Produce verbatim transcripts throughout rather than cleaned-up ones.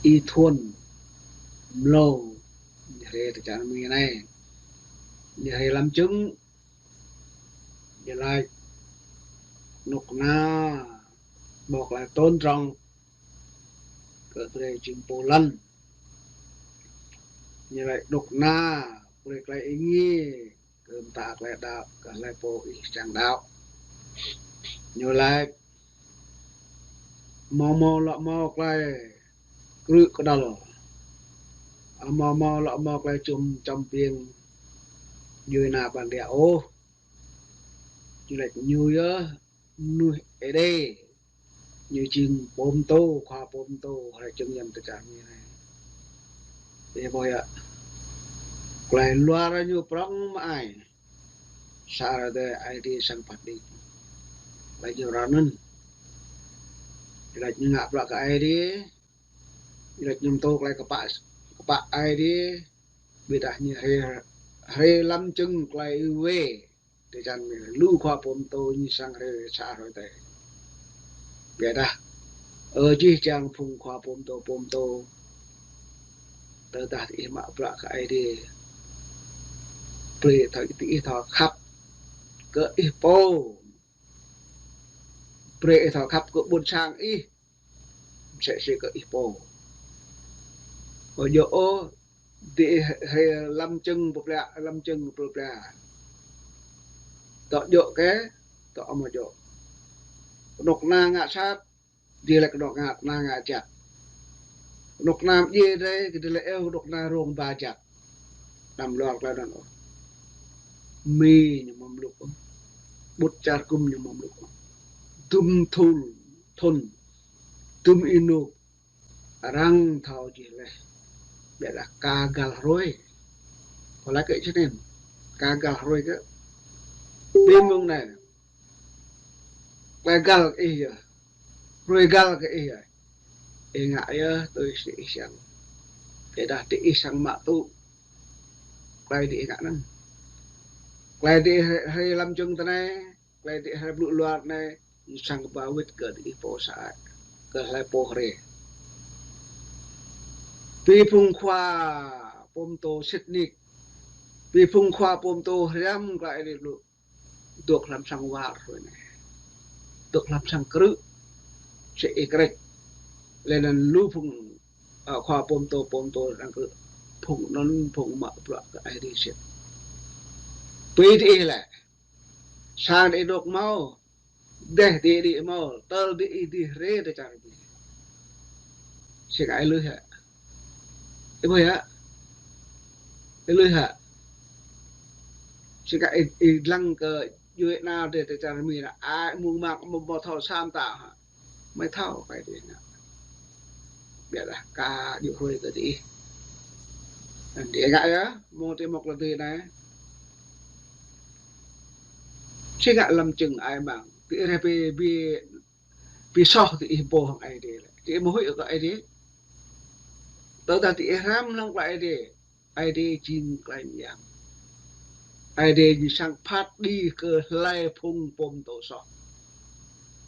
Y Thuôn Mlô, ñu rai tơ čar Mi anai. Ñu rai lăm čưng, ñu laĭ kơnuk kơna ƀu tơlơi tôn trọng kơ drơi jing pô lăn. Ñu laĭ kơnuk kơna brơi tơlơi êngiê kơ mơta tơlơi đaŏ, kơ hlơi pô ih čang đaŏ. Ñu laĭ hmâo hmâo lŏ hmâo tơlơi krư̆ kơđăl, hmâo hmâo lŏ hmâo tơlơi čum čăm piêng djuai ania ƀan đia ôh. Ñu laĭ ñu yơh mơnuih Ơi Adai, ñu jing pô pơtô, khua pô pơtô hrơi čơngơ̆m tơ čar Mi anai. Ƀiă ƀơi yơh, tơlơi luar ñu prŏng mơai. Sa hrơi tơ Ơi Adai săng phat đĭ. Laĭ ñu rơnŭn. Laĭ ñu ngă bruă kơ Ơi Adai. Laĭ ñu pơtô tơlơi kơpă, kơpă Ơi Adai. Ƀiădah ñu rai, rai lăm čưng tơlơi ư wê. Tơ čar Mi lu khua pô pơtô ñu săng rai sa hrơi tơ. Ƀiădah ơ jih jang phung khua pô pơtô, pô pơtô, tơdah ih mă bruă kơ Ơi Adai, brơi thâo ih thâo khăp kơ ih pô. Brơi ih thâo khăp kơ ƀôn sang ih, msĕ si kơ ih pô. Ƀu djơ̆ ôh, dih rai lăm čưng pơplă, lăm čưng pơplă. Tŏ djơ̆ kơ, tŏ hmâo djơ̆. Kơnuk kơna ngă sat, dih laĭ kơnuk kơna ngă jăk. Kơnuk kơna mdjiê drơi, kơ dih laĭ ơ kơnuk kơna rông ba jăk. Anăm luar tơlơi anŭn ôh. Mi ñu hmâo mluk ôh. Ƀut čar gum ñu hmâo mluk ôh. Dŭm thul, thun, dŭm ênuk, arăng thâo jih laih. Ƀiădah ka găl hrơi. Kơ laĭ kơ čơnêm, ka găl hrơi kơ. Ƀing mơ̆ng anai, tơlơi găl kơ ih yơh, hrơi găl kơ ih yơh. Ih ngă yơh tui si ih săng. Ƀiădah dih ih săng mă tŭ tơlơi dih ih ngă anŭn. Tơlơi dih rai, rai lăm čưng tơ anai, tơlơi dih rai blŭ luar anai, ñu săng ba wĭt kơ dih ih pô sa ai, kơ hlơi pô rai. Ƀing phung khua pơtô sĭt nik, ƀing phung khua pơtô hriăm tơlơi dih blŭ, dŏ hlăm sang war hrơi anai. Dŏ hlăm sang krư̆, sĭ ih krĕč. Lĕ anŭn lu phung, ơ, khua pơtô, pơtô arăng krư̆. Phung anŭn phung mă bruă kơ Ơi Adai sĭt. Ƀiă dih lĕ, sang dih dŏ hmâo, dêh dih dih hmâo, tơl dih dih rai tơ čar Mi. Sĭt ngă ih lui hă? Ih ƀuh yơh. Ih lui hă? Sĭt ngă ih, ih lăng kơ djuai ania drơi tơ čar Mi anai, ai mơ̆ng mă hmâo, hmâo thâo sa mơta hă? Mơi thâo kơ dih ngă. Ƀiădah ka djơ̆ hrơi kơ dih. Anŭn dih ngă yơh, hmâo tơ mơ̆ng tơlơi dih anai. Sĭt ngă lăm čưng ai mơ̆ng. Dih rai ƀiă, ƀiă ƀiă soh dih ih pô hăng Ơi Adai lĕ. Dih ih mơ̆ huĭ kơ Ơi Adai. Tơdah dih ih hriăm lăng tơlơi Ơi Adai, Ơi Adai jing tơlơi mơyang. Ơi Adai jing sang phat đĭ kơ hlơi phung pơtô soh.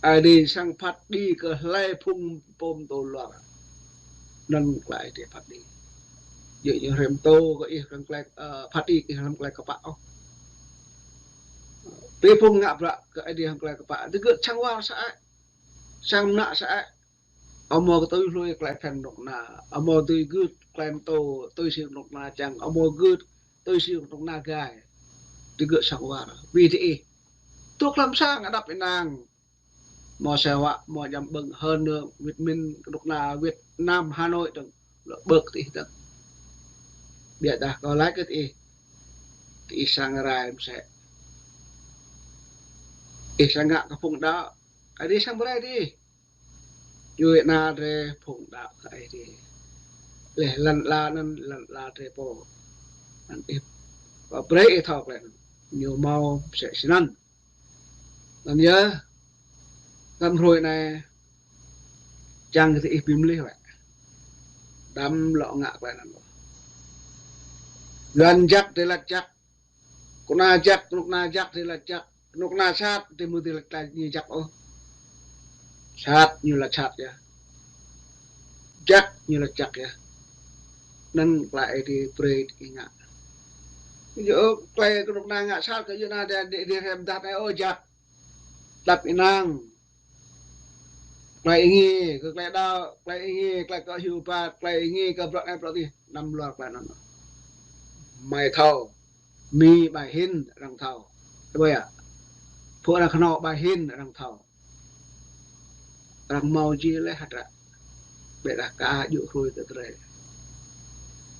Ơi Adai sang phat đĭ kơ hlơi phung pơtô luar. Anŭn tơlơi Ơi Adai phat đĭ. Yua ñu hrăm pơtô kơ ih lăng tơlơi, ơ, phat đĭ kơ ih lăng tơlơi kơpă ôh. Ƀing phung ngă bruă kơ Ơi Adai lăng tơlơi kơpă, dih gơ̆ sang war sa ai. Sang mơnă sa ai. Hmâo kơ tui hlôi tơlơi phiăn kơnuk kơna. Hmâo tui gưt tơlơi pơtô, tui si kơnuk kơna čang. Hmâo gưt tui si kơnuk kơna gai. Dih gơ̆ sang war. Ƀiă dih ih dŏ hlăm sang hơđăp ih năng. Hmâo Sài Gòn, hmâo Dăm Bưng, Hà Nội, Việt Minh, kơnuk kơna Việt Nam, Hà Nội dơ̆ng. Lŏ ƀơ̆k dih dơ̆ng. Ƀiădah kơ laĭ kơ dih. Dih ih sang rai mơsĕ. Ih sang ngă kơ phung đaŏ. Ơi Adai sang brơi dih. Djuai ania drơi phung đaŏ kơ Ơi Adai. Lĕ lăn ala anŭn, lăn ala drơi pô. Anŭn ih, pơbrơi ih thâo tơlơi anŭn. Ñu hmâo mơsĕ snăn. Anŭn yơh, lăm hrơi anai, čang kơ dih ih bi mlih wơ̆t. Anăm lŏ ngă tơlơi anŭn ôh. Yuan jăk, drơi laĭ jăk. Kơnuk kơna jăk, kơnuk kơna jăk, drơi laĭ jăk. Kơnuk kơna sat, drơi mơ̆ drơi laĭ ñu jăk ôh. Sat, ñu laĭ sat yơh. Jăk, ñu laĭ jăk yơh. Anŭn tơlơi Ơi Adai brơi kơ ih ngă. Yơh, tơlơi kơnuk kơna ngă sat kơ yua anai, đe, đe, đe rem dah anai, ơ jăk. Đăp ih năng. Tơlơi ih ngă, kơ tơlơi đaŏ, tơlơi ih ngă, tơlơi kơ hyu pă, tơlơi ih ngă kơ bruă anai bruă adih, anăm luar tơlơi anŭn. Mơi thâo, Mi ƀai hin arăng thâo. Ƀơi yơh. Pô arăng kơnơ̆ng ƀai hin arăng thâo. Arăng hmâo jih laih hơdră. Ƀiădah kâo djơ̆ hrơi kơ drơi.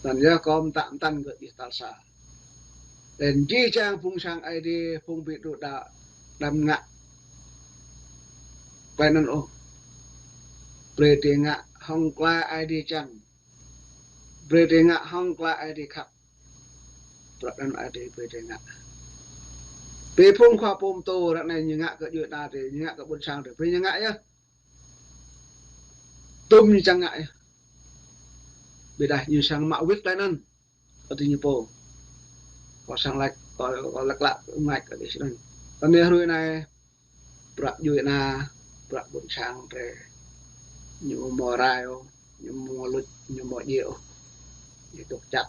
Anŭn yơh kâo mơtă mơtăn kơ ih tal sa. Laih anŭn jih jang phung sang Ơi Adai, phung ƀing đu đaŏ, anăm ngă tơlơi anŭn ôh. Brơi drơi ngă hăng tơlơi Ơi Adai čang. Brơi drơi ngă hăng tơlơi Ơi Adai khăp. Bruă anŭn Ơi Adai brơi drơi ngă. Ƀing phung khua pơtô ră anai ñu ngă kơ djuai ana drơi, ñu ngă kơ ƀôn sang drơi, brơi ñu ngă yơh. Tơm ñu čang ngă yơh. Ƀiădah ñu srăng mă wĭt tơlơi anŭn. Kơ tui ñu pô. Kâo srăng laĭ, kâo, kâo laĭ klă, ngă kơ dih srăng. Tơl anai hrơi anai, bruă djuai ana, bruă ƀôn sang drơi. Ñu hmâo rai ôh, ñu hmâo luč, ñu hmâo djai ôh. Ñu tŭk čăk.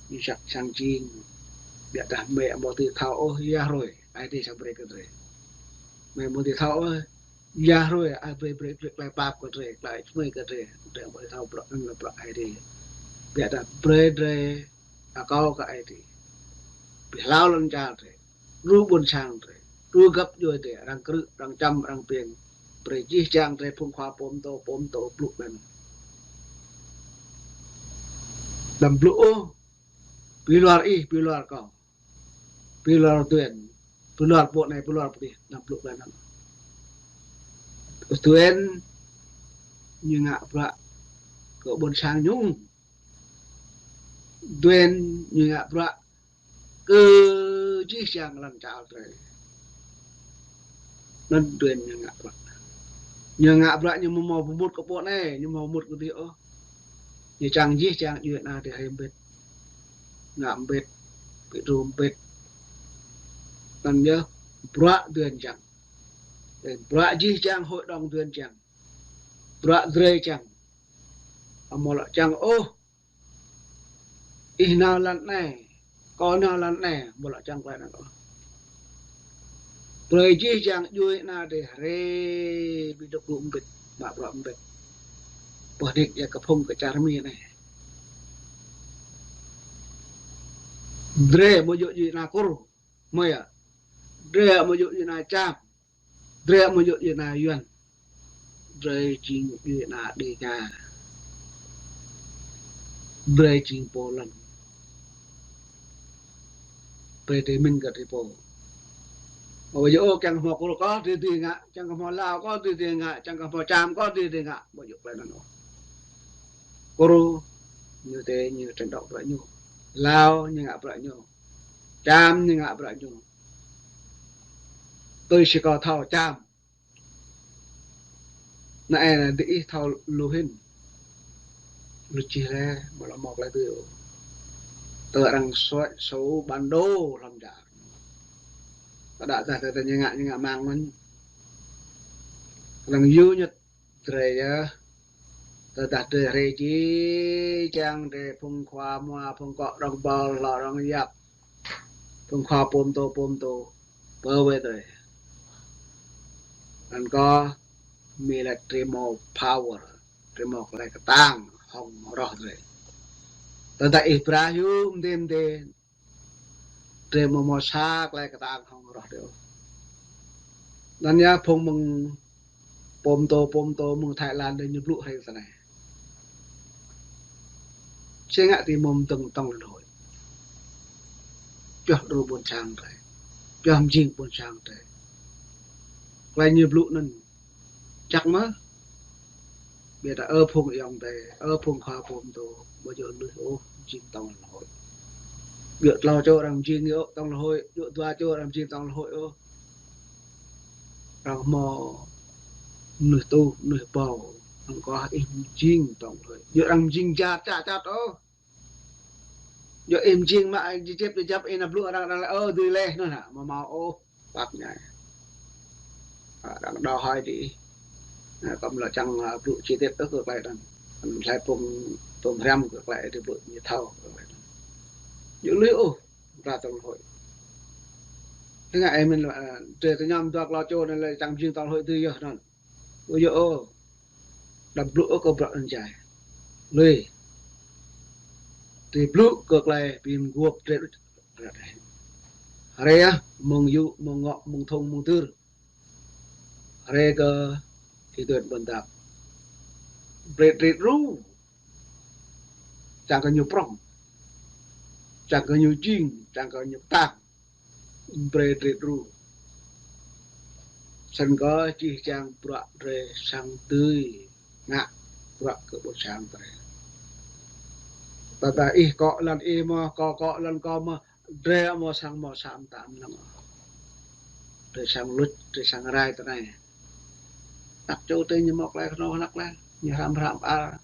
Ñu săk sang jing. Ƀiădah mơi hmâo dưi thâo ôh, ya hrơi, Ơi Adai srăng brơi kơ drơi. Mơi hmâo dưi thâo ôh, ya hrơi, Ơi Adai brơi, brơi, brơi tơlơi pap kơ drơi, tơlơi čơmơi kơ drơi, drơi hmâo thâo bruă anŭn lĕ bruă Ơi Adai. Ƀiădah brơi drơi, akâo kơ Ơi Adai. Ƀiădah hlâo lŏn čar drơi. Lu ƀôn sang drơi, lu găp djuai drơi, arăng krư̆, arăng čăm, arăng piêng. Brơi jih jang drơi phung khua pơtô, pơtô blŭ anŭn. Anăm blŭ ôh, ƀing luar ih, ƀing luar kâo. Ƀing luar Duen, ƀing luar pô anai, ƀing luar pô adih, anăm blŭ tơlơi anŭn. Duen ñu ngă bruă kơ ƀôn sang ñu. Duen ñu ngă bruă kơ jih jang lŏn čar drơi. Anŭn Duen ñu ngă bruă. Ñu ngă bruă ñu hmâo pơmŭt kơ pô anai, ñu hmâo pơmŭt kơ dih ôh. Ñu čang jih jang djuai ana drơi rai mbĭt. Ngă mbĭt, ƀu djơ̆ mbĭt. Anŭn yơh bruă Duen čang. Bruă jih jang hội đồng Duen čang. Bruă drơi čang. Hmâo lŏ čang ôh. Ih nao lŏn anai, kâo nao lŏn anai, hmâo lŏ čang tơlơi anŭn ôh. Brơi jih jang djuai ana drơi rai ƀu djơ̆ blŭ mbĭt, mă bruă mbĭt. Pơhnik ya kơ phung kơ čar Mi anai. Drơi hmâo djơ̆ djuai ana Kur, hmâo yơh. Drơi hmâo djơ̆ djuai ana Čam. Drơi hmâo djơ̆ djuai ana Yuan. Drơi jing djuai ana Đêga. Drơi jing pô lŏn. Brơi drơi mĭn kơ drơi pô. Ơ, yơh, ơ, kiăng kơ hmâo Kur kơ drơi drơi ngă, kiăng kơ hmâo Lao kơ drơi drơi ngă, kiăng kơ hmâo Čam kơ drơi drơi ngă, ƀu djơ̆ tơlơi anŭn ôh. Kur ñu tê ñu trình độ bruă ñu. Lao ñu ngă bruă ñu. Čam ñu ngă bruă ñu. Tui si kâo thâo Čam. Anai, anai, diih thâo lu hĭn. Lu čih lĕ, ƀu lŏ mơ̆ tơlơi tui ôh. Tơ arăng soi, sâu bản đồ lăm čar. Kơ đa tah tơ tơ ñu ngă, ñu ngă mơ̆ng mơ̆n. Arăng yua ñu drơi yơh. Tơdah drơi rai jih jang drơi phung khua mua, phung kŏ rŏng ƀơ̆l, hlŏ rŏng yap. Phung khua pơtô, pơtô. Pơ wơ̆t drơi. Anŭn kơ Mi laĭ drơi hmâo power, drơi hmâo tơlơi kơtang hŏng roh drơi. Tơdah ih brơi hyu mdê mdê, drơi hmâo hmâo sa tơlơi kơtang hŏng roh drơi. Anŭn yơh phung mơ̆ng pơtô, pơtô mơ̆ng Thái Lan drơi ñu blŭ hrơi tơ anai. Či ngă tui mơ̆ng tơ̆ng tŏng lŏn hội. Pioh djru ƀôn sang drơi. Pioh mjing ƀôn sang drơi. Tơlơi ñu blŭ anŭn jăk mơ̆. Ƀiădah ơ phung ayŏng adơi, ơ phung khua pơtô, ƀu djơ̆ mơnuih ôh mjing tŏng lŏn hội. Djơ̆ tlâo čô arăng mjing yơh tŏng lŏn hội, djơ̆ dua čô arăng mjing tŏng lŏn hội ôh. Arăng hmâo mơnuih tuh, mơnuih ƀâo, arăng kơ ih mjing tŏng lŏn hội. Djơ̆ arăng mjing jat čat čat ôh. Djơ̆ ih mjing mă jĕp jĕp ih nao blŭ arăng, arăng laĭ ơ dưi laih anŭn hă, hmâo hmâo ôh. Pap ñai. Arăng đòi hỏi diih. Anai, kâo amâo lŏ čang, a, blŭ chi tiết ôh kơ tơlơi anŭn. Tơlơi phung, phung hriăm kơ tơlơi Ơi Adai blŭ ñu thâo kơ tơlơi anŭn. Ñu lui ôh, mơta tổng hội. Tơngă ih mĭn lĕ, a, drơi tơñom dua klâo čô anŭn lĕ čang jing tổng hội dưi yơh anŭn. Ƀu djơ̆ ôh. Đăm blŭ ôh kơ bruă anŭn jai. Lui. Drơi blŭ kơ tơlơi bi mguôp drơi đôč. Hrơi yơh, mơ̆ng yŭ, mơ̆ng ngŏ, mơ̆ng thŭng, mơ̆ng dưr. Hrơi kơ ih tui ƀôn dap. Brơi drơi đru. Čang kơ ñu prŏng. Čang kơ ñu jing, čang kơ ñu pơtang. Brơi drơi đru. Snăn kơ jih jang bruă drơi srăng dưi ngă bruă kơ ƀôn sang drơi. Tơdah ih akŏ lăn ih mơ̆, kâo akŏ lăn kâo mơ̆, drơi amâo srăng mâo sa mta mơnơ̆ng. Drơi srăng luč, drơi srăng rai tơ anai. Anăp čô drơi ñu mâo tơlơi kơnŏng hnăk leh, ñu hrăm hrăm a.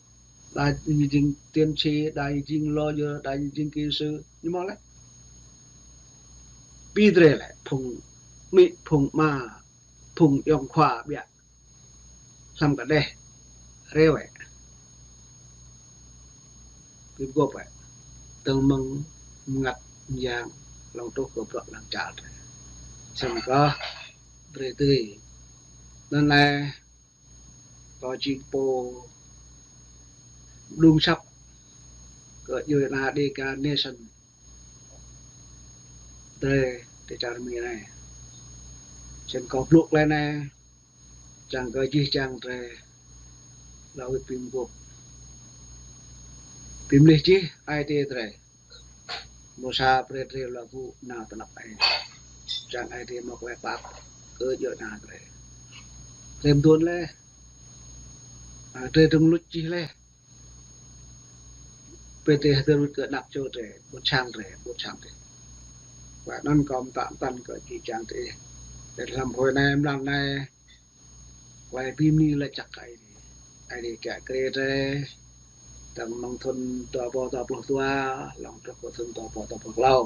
Đa ñu jing tiến sĩ, đa ñu jing lawyer, đa ñu jing kỹ sư, ñu mâo leh. Bi drơi lĕ, phung amĭ, phung ama, phung ayŏng khua ƀiă. Hlăm kơđeh, rê wĕ. Bi mguôp wĕ. Tơ̆ng mơ̆ng mngăt mơyang, lŏng truh kơ bruă lăng čar drơi. Snăn kơ drơi dưi. Anăn anai, kâo jing pô mđung asăp kơ djuê ana Dega Nation drơi ti čar Mi anai. Snăn kâo blŭ tơlơi anai, čang kơ jih jang drơi lŏ wĭt bi mguôp. Bi mlih jih ai tiê drơi. Mơ̆ sa brơi drơi lŏ gŭ nao tơnap ai. Čang ai drơi mâo tơlơi pap kơ djuê ana drơi. Drơi mduôn leh. A, drơi dơ̆ng luč jih leh. Brơi drơi hơdơr wĭt kơ anăp čô drơi, ƀôn sang drơi, ƀôn sang drơi. Wă anăn kâo mtă mtăn kơ jih jang drơi. Drơi hlăm hruê anai, mlan anai, Klei bi mni lač jăk kơ Aê Diê. Aê Diê kiă kriê drơi. Tơ̆ng mơ̆ng thŭn dua êbâo dua pluh dua, lŏng truh kơ thŭn dua êbâo dua pluh klâo.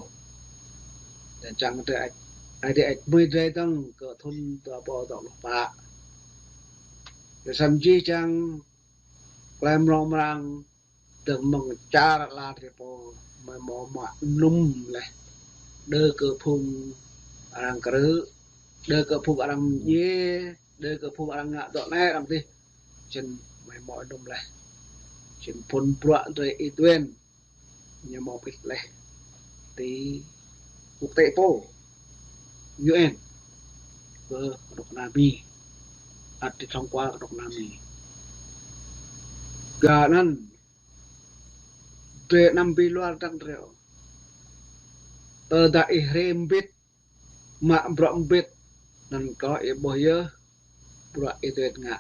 Tơ̆ng čang drơi ăt, Aê Diê ăt mơi drơi tơ̆ng kơ thŭn dua êbâo dua pluh pă. Yua săm jih jang klei mrâo mrang, tơ̆ng mơ̆ng čar ala drơi pô, mơi mâo mă mơnum leh. Đơ kơ phung arăng krư̆, đơ kơ phung arăng mdjiê, đơ kơ phung arăng ngă dŏ anai arăng adih. Čen mơi mâo mơnum leh. Čen phŭn bruă drơi Y Duên ñu mâo pĭt leh ti quốc tế pô, U N, kơ kơnuk kơna Mi. Ăt ti thông qua kơnuk kơna Mi. Gah anăn, drơi anăm bi luar dăng drơi ôh. Tơdah ih hrê mbĭt, mă bruă mbĭt, anăn kâo ih ƀuh yơh bruă Y Duên ngă.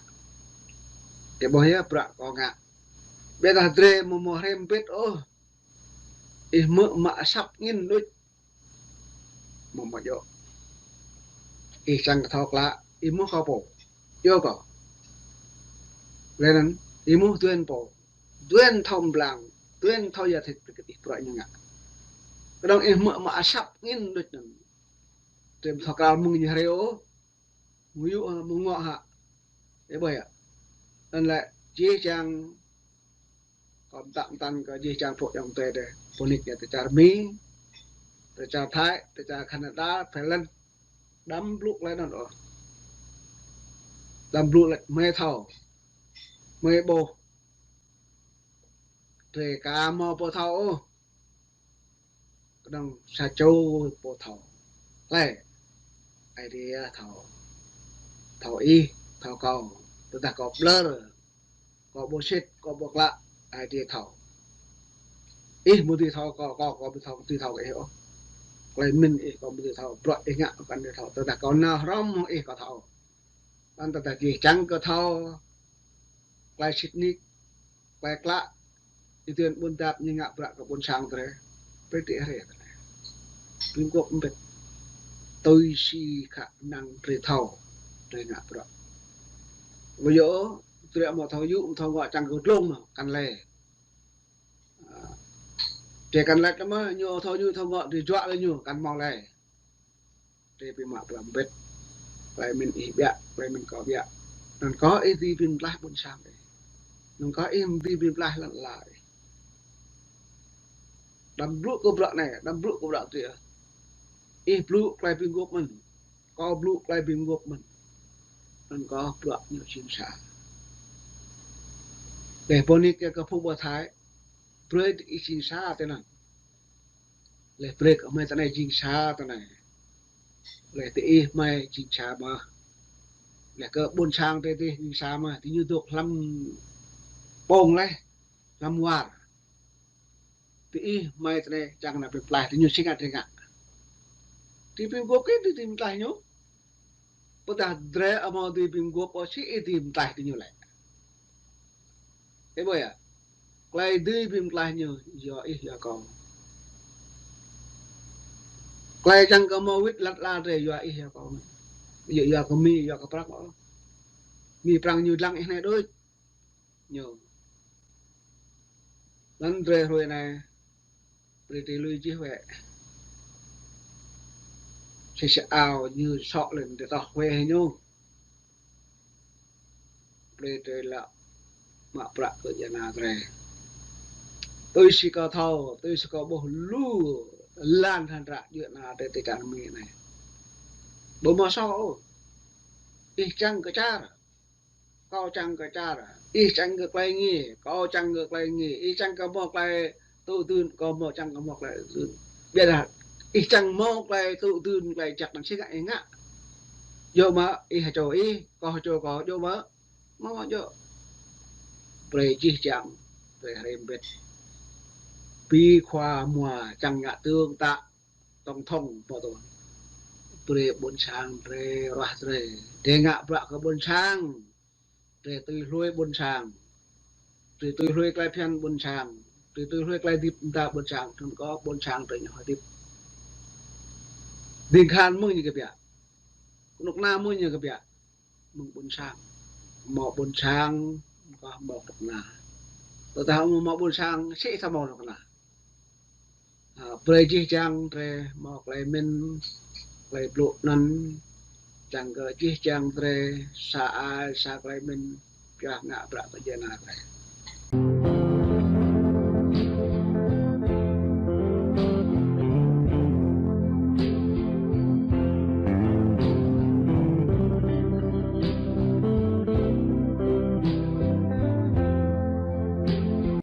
Ih ƀuh yơh bruă kâo ngă. Ƀiădah drơi amâo mâo hrê mbĭt ôh. Ih hmư̆ mă asăp angĭn đôč. Amâo mâo djơ̆. Ih čang kơ thâo klă, ih mơ̆ kâo pô. Djơ̆ kâo. Leh anăn, ih mơ̆ Duên pô. Duên thâo mblang, Duên thâo yơh thĭt kơ ih bruă ñu ngă. Kơnơ̆ng ih hmư̆ mă asăp angĭn đôč anăn. Drơi amâo thâo kral mơ̆ng ñu hrê ôh. Mơ̆ng yŭ hă, mơ̆ng ngŏ hă. Ih ƀuh yơh. Anăn lĕ jih jang kâo mtă mtăn kơ jih jang phung ayŏng adơi drơi. Phung nik ñu ti čar Mi, ti čar Thái, ti čar Canada, Thái Lan. Đăm blŭ klei anăn ôh. Đăm blŭ lĕ mơi thâo. Mơi ƀuh. Drơi ka mâo pô thâo ôh. Kơnơ̆ng sa čô pô thâo. Lĕ, Aê Diê thâo. Thâo ih, thâo kâo. Tơdah kâo ƀlŏr, kâo ƀu sĭt, kâo ƀu klă, Aê Diê thâo. Ih mơ̆ dưi thâo kâo, kâo, kâo ƀu thâo, dưi thâo kơ ih ôh. Klei mĭn ih kâo mơ̆ dưi thâo, bruă ih ngă kâo ƀu dưi thâo. Tơdah kâo nao hrŏm hŏng ih kâo thâo. Anăn tơdah ih čang kơ thâo klei sĭt nik, klei klă, Y Duên ƀuôn dap ñu ngă bruă kơ ƀuôn sang drơi. Brơi drơi hrê tơ anai. Bi mguôp mbĭt. Tui si khả năng drơi thâo, drơi ngă bruă. Ƀu djơ̆, drơi amâo thâo yŭ, amâo thâo ngŏ čang kơ dlông mơ̆, kăn lĕ. Drơi kăn lĕ mơ̆, ñu thâo yŭ, thâo ngŏ, drơi juă lĕ ñu, kăn mâo lĕ. Drơi bi mă bruă mbĭt. Klei mĭn ih ƀiă, klei mĭn kâo ƀiă. Anŭn kơ ih dưi bi mtlaih ƀôn sang ih. Anŭn kơ ih dưi bi mtlaih lăn ala ih. Đăm blŭ kơ bruă anai, đăm blŭ kơ bruă adih. Ih blŭ tơlơi bi mguôp mơ̆n. Kâo blŭ tơlơi bi mguôp mơ̆n. Anŭn kơ bruă ñu jing sa. Leh pô nik kơ phung ƀă Thái. Brơi tơ ih jing sa tơ anŭn. Leh brơi kơ hmei tơ anai jing sa tơ anai. Leh tơ ih hmei jing sa mơ̆n. Leh kơ ƀôn sang tơ ih jing sa mơ̆n. Tơ ñu dŏ hlăm ƀong leh, hlăm war. Tơ ih hmei tơ anai čang nao bi mtlaih, tơ ñu sing ngă tơ ngă. Tơ bi mguôp kơ tơ bi mtlaih ñu. Pơdah drơi amâo dưi bi mguôp ôh, sĭ ih dưi mtlaih tơ ñu lĕ. Ih ƀuh yơh. Tơlơi dưi bi mtlaih ñu yua ih yua kâo. Tơlơi čang kơ hmâo wĭt lăn ala drơi yua ih yua kâo. Yua, yua kơ Mi, yua kơ Prăng ôh. Mi Prăng ñu dlăng ih anai đôč. Ñu. Lăn drơi hrơi anai. Brơi tui lui jih wĕ. Sĭ sĭ ao ñu sŏ lĕ tơ tŏh wĕ ñu. Brơi tui lăp mă bruă kơ djuai ania drơi. Tui si kâo thâo, tui si kâo ƀuh lu lăn hră djuai ania drơi tơ čar Mi anai. Ƀu hmâo sŏ ôh. Ih čang kơ čar. Kâo čang kơ čar, ih čang kơ tơlơi ngă, kâo čang kơ tơlơi ngă, ih čang kơ hmâo tơlơi tŭ dưn, kâo hmâo čang kơ hmâo tơlơi tŭ dưn. Biă dah, ih čang hmâo tơlơi tŭ dưn, tơlơi jăk anŭn sĭ ngă ih ngă. Djơ̆ mơ̆, ih hơčô ih, kâo hơčô kâo, djơ̆ mơ̆, hmâo djơ̆. Brơi jih jang, brơi hrĕm bĕt. Bi khua mua čang ngă tương tác tổng thống ƀu tui. Brơi ƀôn sang drơi, ruah drơi. Drơi ngă bruă kơ ƀôn sang. Drơi tui hlue ƀôn sang. Drơi tui hlue tơlơi phiăn ƀôn sang. Drơi tui hlue tơlơi hơdip mơta ƀôn sang. Anŭn kơ ƀôn sang drơi ñu hơdip. Ding khan mơ̆ng ñu kơ biă. Kơnuk kơna mơ̆ng ñu kơ biă. Mơ̆ng ƀôn sang. Hmâo ƀôn sang, kơ hmâo kơnuk kơna. Tơdah hmâo ƀôn sang, sĭ sa hmâo kơnuk kơna. Ha, brơi jih jang drơi hmâo tơlơi mĭn, tơlơi blŭ anŭn, čang kơ jih jang drơi sa ai, sa tơlơi mĭn, pioh ngă bruă kơ djuai ania drơi.